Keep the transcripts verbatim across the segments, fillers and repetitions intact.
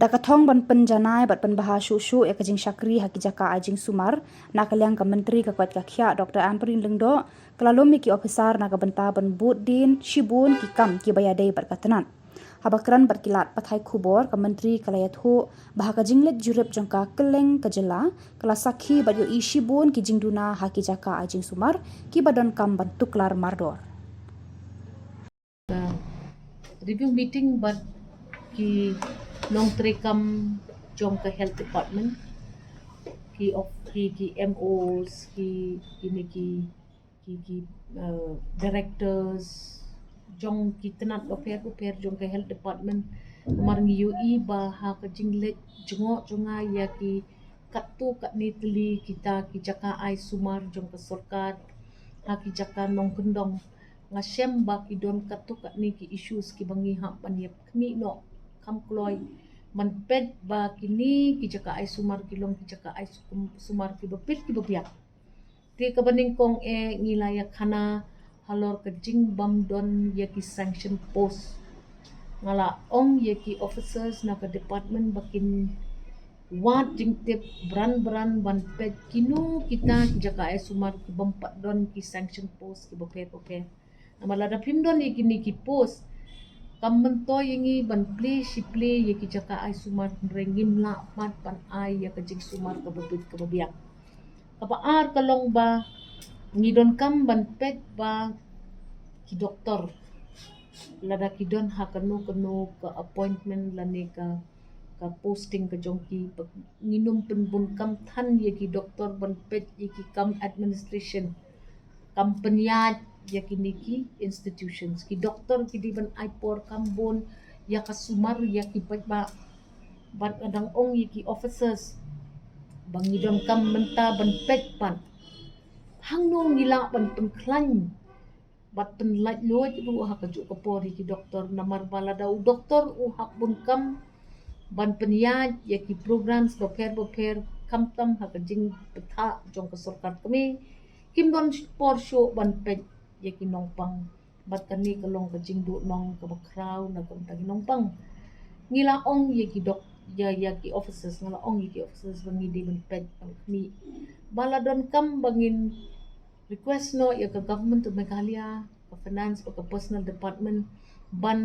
Da ka thong ban pynjanai bad pynbha shuh shuh ïa ka jingshakri ha ki jaka ai jingsumar, na ka liang ka Myntri ka koit ka khiah Doctor Ampareen Lyngdoh ka la lum ïa ki ophisar na ka bynta ban bud dien shibun ki kam kiba ïadei bad ka tnat. Haba kren bad ki lad pathai khubor, ka Myntri ka la ïathuh ba ha ka jingleit jurip jong ka kylleng ka jylla ka la sakhi bad ïohi shibun ki jingduna ha ki jaka ai jingsumar kiba donkam ban tuklar mardor. Review meeting bad ki nongtrei kam jong ka health department, ki of ki ki M Os, ki kine ki ki ki uh, directors jong ki tnat bapher bapher jong ka health department. Namar ngi ïohi ba ha ka jingleit jngoh jong nga ïa ki katto katne tylli kita ki jaka ai sumar jong ka sorkar ha ki jaka nongkyndong, nga shem ba ki don katto katne ki issues kiba ngi hap ban ïa khmih noh kham kloi ban peit ba kine ki jaka ai sumar ki long ki jaka ai sum- sumar kiba pit kiba biang. Te kaba nyngkong eh ngi la ïa khana halor ka jingbym don ïa ki sanction post. Nga la ong ïa ki officers na ka department ba kin wad jingtip bran bran ban peit kino kita ki jaka ai sumar ki bym pat don ki sanction post kiba pher bapher. Namar lada phim don ïa kine ki post, kam myntoi ïa ngi ban plie shi plie ïa ki jaka ai sumar, hynrei ngim lah pat ban ai ïa ka jingsumar kaba bit kaba biang. Kaba ar ka long ba ngi donkam ban peit ba ki doktor, lada ki don ha kano kano ka appointment lane ka ka posting ka jong ki, ba ngin ym pynbun kam than ïa ki doktor ban peit ïa ki kam administration, kam pynïaid ïa kine ki institutions. Ki doktor ki dei ban ai por kham bun ïa ka sumar ïa ki paidbah, bad nga dang ong ïa ki officers ba ngi donkam mynta ban peit pat hangno ngi lah ban pynkhlaiñ bad pynlaitluid ruh ha kajuh ka por ïa ki doktor. Namar ba lada u doktor u hap bun kam ban pynïaid ïa ki programs bapher bapher, khamtam ha ka jingbthah jong ka sorkar kmie, kim don por shuh ban peit ïa ki nongpang. Bad kane ka long ka jingduhnong kaba khraw na ka bynta ki nongpang. Ngi la ong ïa ki dok ïa ïa ki officers, nga la ong ïa ki officers ba ngi dei ban peit ban khmih. Ba la donkam ba ngin request noh ïa ka Government of Meghalaya, ka Finance bad ka Personnel Department, ban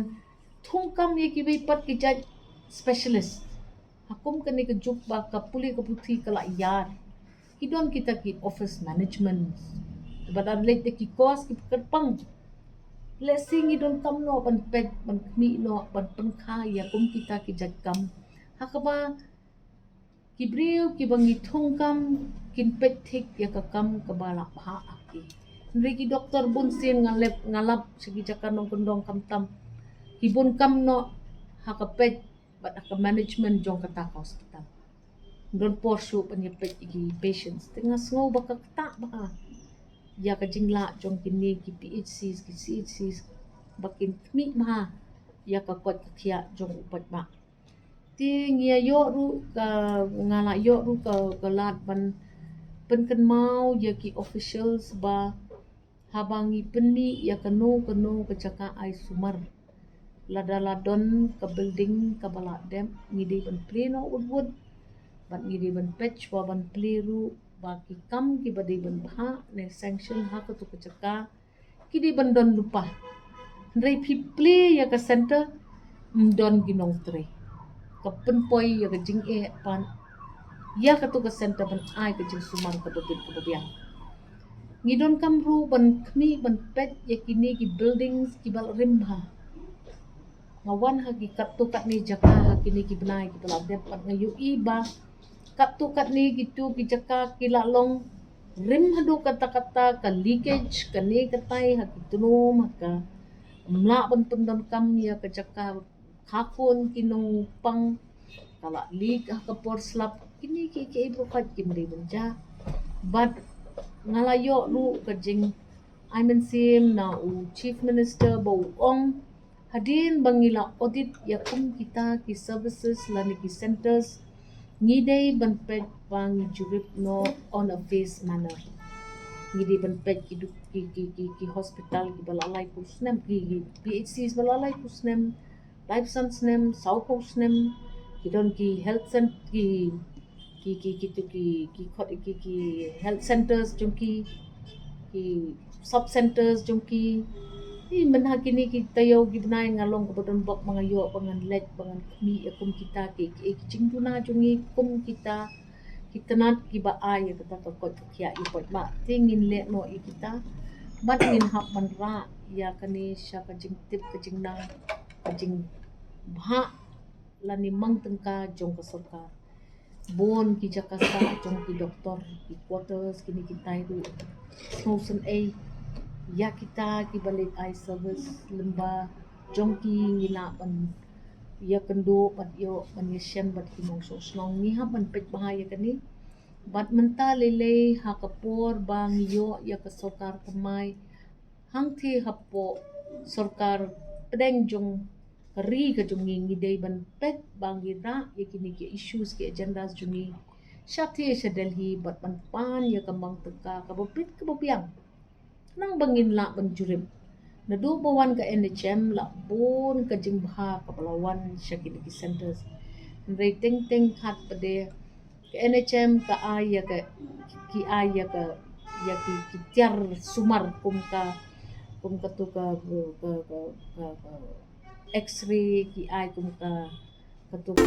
thungkam ïa kiwei pat ki jait specialist. Ha kum kane ka juk ba ka pule ka puthi ka la ïar, ki don kita ki office management. Bad lada leit da ki course kiba kyrpang, lehse ngi donkam noh ban peit, ban khmih noh, ban pynkha ïa kum kita ki jait kam. Ha kaba ki briew kiba ngi thungkam kin peit thik ïa ka kam kaba la bha ha ki. Hynrei ki doktor bunsien nga lap, nga lap sha ki jaka nongkyndong, khamtam ki bun kam noh ha ka peit bad ha ka management jong kata ka hospital. Don por shuh ban ïa peit ïa ki patients. Te nga sngew ba ka ktah bha ïa ka jinglah jong kine ki P H Cs, ki C H Cs, ba kin khmih bha ïa ka koit ka khiah jong u paidbah. Te ngi ïa ïoh ruh ka, nga la ïoh ruh ka, ka lad ban pynkynmaw ïa ki officials ba haba ngi pynmih ïa kano kano ka jaka ai sumar, lada la don ka building kaba la dep, ngi dei ban plie noh wut wut. Bad ngi dei ban peit shuwa ban plie ruh ba ki kam kiba dei ban bha ne sanction ha kato ka jaka ki dei ban don lypa. Hynrei phi plie ïa ka center, ym don ki nongtrei. Ka pynpoi ïa ka jingeh pat ïa kato ka center ban ai ka jingsumar kaba bit kaba biang. Ngi donkam ruh ban khmih ban peit ïa kine ki buildings kiba la rim bha. Nga wan ha ki katto katne jaka ha kine ki bnai kiba la dep, bad nga ïohi ba katto katne kito ki jaka ki la long rim haduh katta katta, ka leakage kane katai ha ki tnum, ha ka, ym lah ban pyndonkam ïa ka jaka, kha khun ki nongpang, ka la leak ha ka por slap. Kine kiei kiei baroh pat kim dei ban jia. Bad nga la ïoh ruh ka jing ai mynsiem na u Chief Minister ba u ong, hadien ba ngi la audit ïa kum kita ki services lane ki centres, ngi dei ban peit ba ngi jurip noh on a phase manner. Ngi dei ban peit ki du- ki ki ki, ki hospital kiba la laiphew snem, ki, ki P H Cs ba la laiphew snem, laiphew san snem, sawphew snem, Ki don ki health cent-, ki, ki, ki, ki, tu ki, ki khot, ki, ki health centers jong ki, ki sub centers jong ki. Hi mynha kine ki taïew ki bnai nga long kaba don bok ba nga ïoh ba ngan leit ba ngan khmih ïa kum kita ki, ki, ki jingduna jong ngi kum kita ki tnat kiba ai ïa kata ka koit ka khiah ïa u paidbah. Te ngin leh noh ïa kita bad ngin hap ban rah ïa kane sha ka jingtip ka jingnang ka jingbha lane mang tyngka jong ka sorkar. Bun ki jaka sah jong ki doktor, ki quarters, kine kitai ruh. Sngewsynei ïa kita kiba leit ai service lyngba jong ki ngi lah ban ïakynduh bad ïoh ban ïashem bad ki nongshong shnong. Ngi hap ban peit bha ïa kane. Bad mynta lei lei ha ka por ba ngi ïoh ïa ka sorkar thymmai, hangtei hapoh sorkar pdeng jong ka ri ka jong ngi, ngi dei ban peit ba ngi rah ïa kine ki issues ki agendas jong ngi shatei sha Delhi bad ban pan ïa ka mang tyngka kaba bit kaba biang. Khnang ba ngin lah ban jurip. Naduh ba wan ka N H M la bun ka jingbha kaba la wan sha kine ki centers. Hynrei teng teng khat pat de ka N H M ka ai ïa ka, ki ai ïa ka, ïa ki, ki tiar sumar kum ka, kum katu ka, ka, ka, ka, ka X-ray, ki ai kum ka, katu ka